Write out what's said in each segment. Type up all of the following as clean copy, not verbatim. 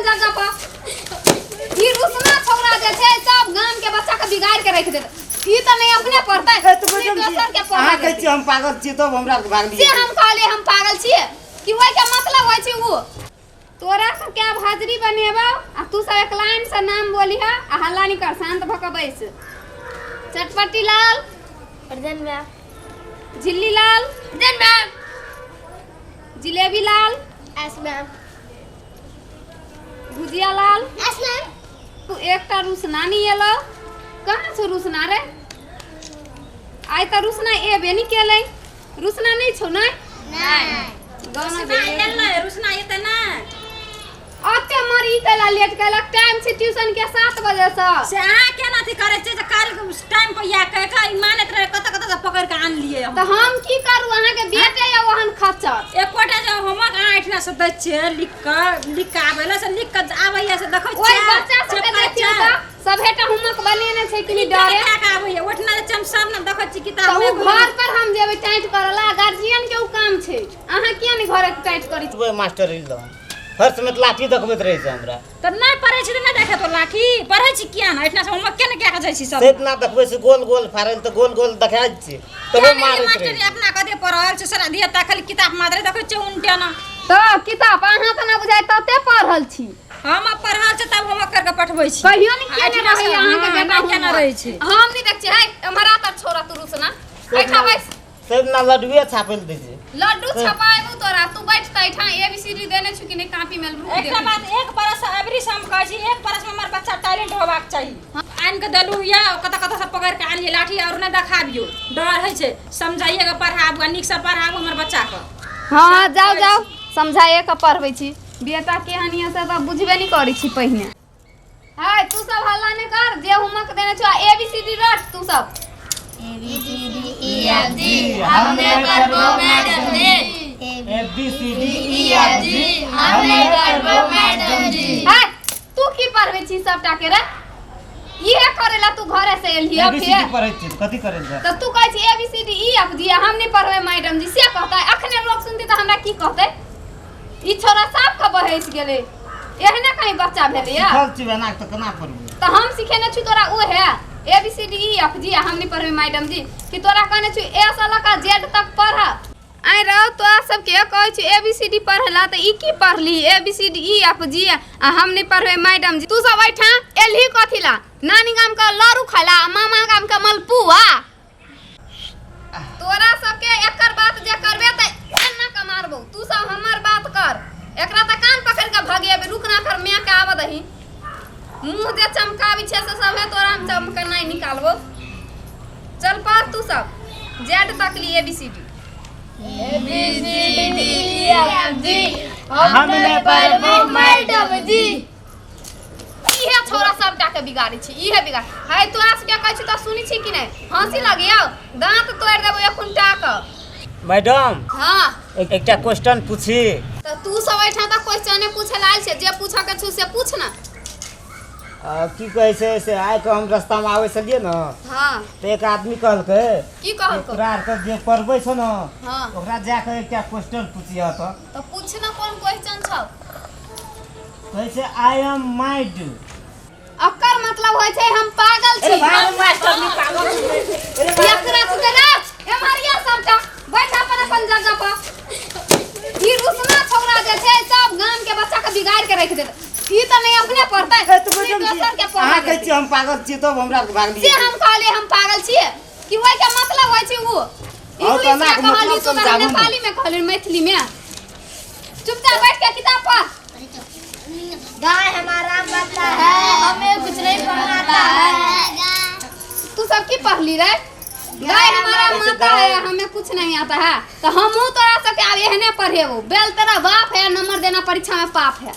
अपन जगह पर। ई रुसना छौड़ा जे छै सब गाम के बच्चा के बिगाड़ के राखि देत। ई तऽ नहि अपने पढ़तै, ए, तऽ नहि मैडम जी, दोसर के अहाँ पढ़ा कहै देतै। छियै हम पागल छियै तब हमरा भागलियै। से हम कहलियै हम पागल छियै कि ओहिके मतलब होइ छै ओ। तोरा सबके आब हाजरी बनेबौ आ तू सब एक लाइन से नाम बोलिह आ हल्ला नहीं कर, शांत भऽ कऽ बैस। चटपटी लाल। Present ma'am. Jhilli Lal. Present ma'am. Jilebi Lal. Yes ma'am. Bhujia Lal. Yes ma'am. तू एकटा रुसना नहीं एलो, कहाँ छौ रुसना रे? आइ तऽ रुसना एबे नहीं केलै। रुसना नहीं छौ नै? नहीं। गाना रुसना एलै, रुसना एतै नै। अते मरी कैला लेट कैलक, टाइम छै ट्यूशन के 7 बजे से। से अहाँ केना अथी करै छियै जे काल्हि टाइम पर या कहि कऽ ई मानैत रहै, कतऽ कतऽ से पकड़ि कऽ आनलियै हम। तऽ हम की करू, अहाँके बेटे यऽ ओहन खच्चर। एकोटा जे होमवर्क अहाँ एहिठिना से दै छियै लिख कऽ, लिख कऽ आबै लए, से लिख कऽ आबैया से देखै ओहि छियै, बच्चा सबके चेक करै देखियौ छियै। तऽ सभेटा होमवर्क बनेने छै कि लिख डरे कऽ कऽ आबैया, ओहिठिना जे छै हम सब ने देखै छी किताब तऽ मे। ओ घर पर हम जेबै टाइट करऽ ला, गार्जियन के ओ काम छै। अहाँ किया नहि घरे टाइट करै छी? ओहि मास्टर एलहुँ हर समय लाठी देखबैत रहै छै हमरा। तऽ नहि पढ़ै छी तऽ नहि देखै तो लाठी, पढ़ै छी किया ने? एहिठिना से होमवर्क किया ने कए कऽ जाइ छी सब? से इतना देखबै छै गोल गोल फाड़ल तऽ गोल गोल देखाइत छै, तबो किया नहि मारैत मास्टर रहै छै। अपना कते पढ़ल छै, सारा धिया खाली किताब मात्र देखै छियै उनटे ना। तऽ किताब अहाँ तऽ नहि बुझाइ तते पढ़ल छी। हम पढ़ल छी तब होमवर्क करके पठबै छी। कहियो नहि केने एहिठिना से रहैया अहाँके हँ, बेटा नहि केने होमवर्क। रहै छै। हम नहि देखै छियै। है एम्हर आ तऽ छोड़ा तू रुसना, एहिठाम बैस। सब ना लड्डुए छापै लए दै छै। लड्डू छपाएबू तोरा, तू बैठ तऽ एहिठाम। ए बी सी डी देने छु कि नहि कॉपी में? रुक एकटा देखै। बात, एक बरस अबरी से हम कहै छी, एक बरस में हमर बच्चा टैलेंट होबाक चाही। आनि कऽ देलहुँ या कतऽ कतऽ से पकड़ि कऽ आनलियै लाठी आओर नहि देखाबियौ, डर होइ छै। समझाइए कऽ पढ़ाबू आ नीकसँ पढ़ाबू हमर बच्चाके। हँ जाउ जाउ, समझाइए कऽ पढ़बै छी। बेटा केहन यऽ से तऽ बुझबे नहि करै छी पहिने। है तू सब हल्ला नहि कर, जे होमवर्क देने छौ ए बी सी डी रट तू सब। A B C D E F G हमने करबो madam ji. A B C D E F G हमने करबो मैडम जी। है तू की पढ़बै छी सबटा के रे? इहे करे ला तू घरे से एलही? ए बी सी फेर डी पढ़ै छी, कथी करै छी? तऽ तू कहै छी A B C D E F G हम नहि पढ़बै मैडम जी, से कहतै? अखने लोग सुनतै तऽ हमरा की कहतै? ई छोरा साफ के बहस गेलै, एहने कहीं बच्चा भेलैया? सिखल छी एना तऽ केना पढ़बै? तऽ हम सिखेने छी तोरा ओ है A B C D E F G हम नहीं पढ़बै मैडम जी, कि तोरा कहने छी ए से लऽ कऽ जेड तक पढ़? आइ रौ, तोरा सबके कहै छी ए बी सी डी पढ़ला तऽ ई की पढ़ली A B C D E F G आ हम नहीं पढ़बै मैडम जी? तू सब एहिठाम एलही कथी ला? नानी गाम के लड़ू खाला आ मामा गाम के मलपुआ? तोरा सबके एकर बात जे करबे तऽ एना के मारबो। तू सब हमर बात कर, एकरा तऽ कान पकड़ के भगेबे। रुक ना, कर माय के आबऽ दही। मुंह जे चमकाबी छै से सब है तोरा हम चमकनाइ निकालबो। चल पढ़ तू सब जेड तक ली A B C D. A B C D E F G हमने पढ़बो मैडम जी। इहे छोरा सबटा के बिगाड़ै छै, इहे बिगाड़ है। तोरा सबके कहै छी तऽ सुनै छी कि नहि? हँसी लगैया, दाँत तोड़ि देबो एखुनटा के। मैडम। हँ। एकटा क्वेश्चन पूछी? तऽ तू सब एहिठाम तऽ क्वेश्चने पूछे ला आयल छै, जे पूछऽ के छौ से पूछ ना। की कहै छै से आइ के हम रास्तामे आबै छलियै ने हँ तऽ एक आदमी कहलकै। की कहलकौ? तोरा आरके जे पढ़बै छौ ने हँ ओकरा जाके एकटा क्वेश्चन पूछिह। तऽ तऽ पूछ ना, कोन क्वेश्चन छौ? कहै छै I am mind. अकर मतलब होइ छै हम पागल छी। अरे भाई, मास्टर नी पागल छी। एकरा से ना एम्हरिया सबटा बैठ अपन अपन जगह पर। ई रुसना छौड़ा जे छै सब गाम के बच्चा के बिगाड़ के राखि देत। ई तऽ नहि अपने पढ़तै, ए, तऽ नहि मैडम जी, दोसर के पढ़ा अहाँ कहै देतै। छियै हम पागल छियै तब हमरा भागलियै? से हम कहलियै हम पागल छियै कि ओहिके मतलब होइ छै ओ हँ, तऽ इंग्लिश में एना के कहली मतलब तू तऽ समझाबू ने। नेपाली में कहली मैथिली में। चुपचाप बैठ के किताब पढ़। गाय हमारा माता है, हमें कुछ नहीं पढ़ाता है। तू सब की पढ़ली रे? गाय हमारा ऐसे माता गाय- है, हमें कुछ नहीं आता है। तो हमहूँ तोरा सबके आब एहने पढ़ेबो। बेल तेरा बाप है, नंबर देना परीक्षा में पाप है।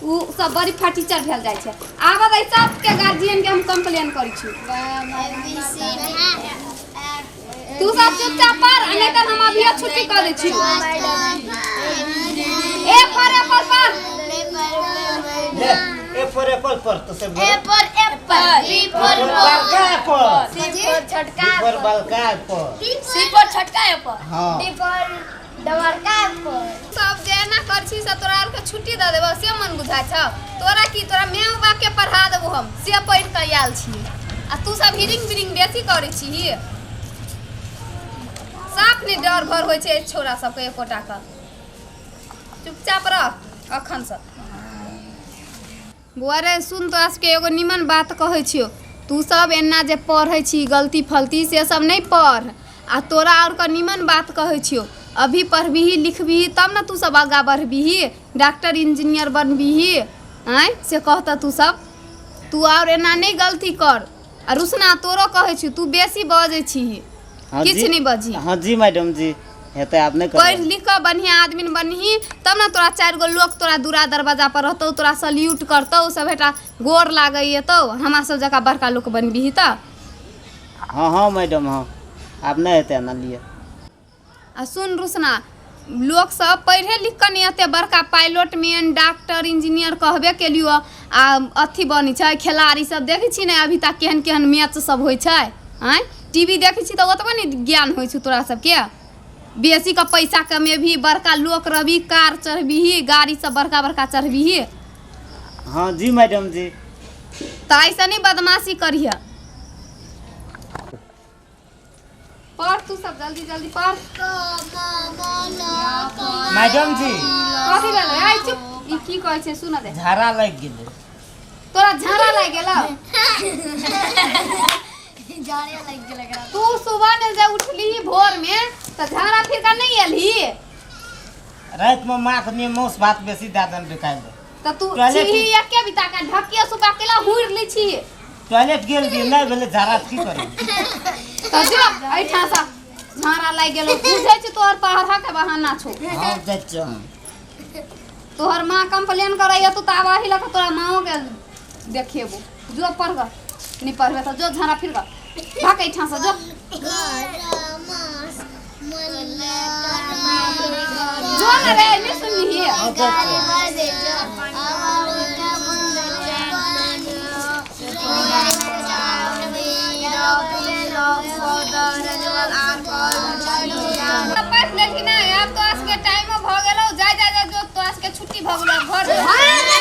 उ सब बड़ी फटीचर भेल जाइ छै। आब दै सबके गार्जियन के हम कंप्लेन करै छी। तू सब चुपचाप पढ़ आ नहीं तऽ हम अभिये छुट्टी कर दै छी। ए फॉर एप्पल पढ़। ले, ए फॉर एप्पल पढ़ तो सब। A for apple, B for ball, बड़का एप्पल, C for छोटका बी फॉर बड़का एप्पल, C for छोटका एप्पल, हाँ। D for डबरका एप्पल। सब जे एना कर छी से तोरा आर के छुट्टी दऽ देबौ से मन बुझाइ छौ तोरा की तोरा माय बाप के पढ़ा देबौ हम से पढ़ि कऽ आयल छी आ तू सब हिरिंग बिरिंग बेसी करै छी साफ नहि डर भर होइ छै छौड़ा सबके एकोटा के चुपचाप रह अखन से बौआ रे सुन तोरा सबके एगो निमन बात कहै छियौ तू सब एना जे पढ़ै छी गलती फलती से सब नहि पढ़ आ तोरा आओरके निमन बात कहै छियौ अभी पढ़बिही लिखबिही तब ने तू सब आगाँ बढ़बिही डॉक्टर इंजीनियर बनबिही आँय से कहतऽ तू सब तू आओर एना नहि गलती कर आ रुसना तोरो कहै छियौ तू बेसी बजै छीही हाँ किछु जी। नहि बजही हाँ जी मैडम जी हेतै आब नहि पढ़ि करबै लिख कऽ बढ़िआँ आदमी बनही तब ने तोरा चारि गो लोक तोरा दूरा दरवाजा पर रहतौ तोरा सल्यूट करतौ सब हेटा गोर लागै एतौ हमरा सब जकाँ बड़का लोक बनबिही तऽ हाँ हाँ मैडम हाँ आब नहि हेतै एना लिअ आ सुन रुसना लोक सब पढ़े लिख कऽ नहि एते बड़का पायलट मैन डॉक्टर इंजीनियर कहबे केलियो आ अथी बनै छै खेलाड़ी सब देखै छी ने अभी तक केहन केहन मैच सब होइ छै आँय टीवी देखै छी तऽ ओतबे ने ज्ञान होइ छै तोरा सबके बेसी के पैसा कमेबही बड़का लोक रहबही कार चढ़बिही गाड़ी सब बड़का बड़का चढ़बिही हाँ जी मैडम जी तऽ ऐसे नहि बदमाशी करिह पढ़ तू सब जल्दी जल्दी पढ़ मैडम जी कथी भेलै आइ चुप ई की कहै छै सुन दे झाड़ा लागि गेलै तोरा झाड़ा लागि गेलौ झाड़े लागि गेलै एकरा। तू सुबह में जब उठली भोर में तऽ झाड़ा फिर का नहीं एलही रातिमे माँके ने मासु भात बेसी दए देन खाइ लए तऽ तू टॉयलेट छीही एके बिता के ढकिया सुपा केला हुर लै छी टॉयलेट गेल रहियै नहि भेलै झाड़ा तऽ की करबै तऽ जो एहिठाम से झाड़ा लागि गेलौ बुझै छी तोहर पढ़ा के बहाना छौ हाँ जाइ छियौ हम। तोहर माँ कंप्लेन करैया तू तऽ आब अही लऽ कऽ तोरा माँओ के देखेबो जो पढ़ गऽ नहि पढ़बे तऽ जो झाड़ा फिर गऽ भाग एहिठाम से जो जो ने रे नहि सुनलिही हाँ जाइ छियौ पढ़ लेलही ना आब तोरा सबके टाइमो भऽ गेलौ जाय जाय जाय जो तोरा सबके छुट्टी भऽ गेलौ आब घर जो।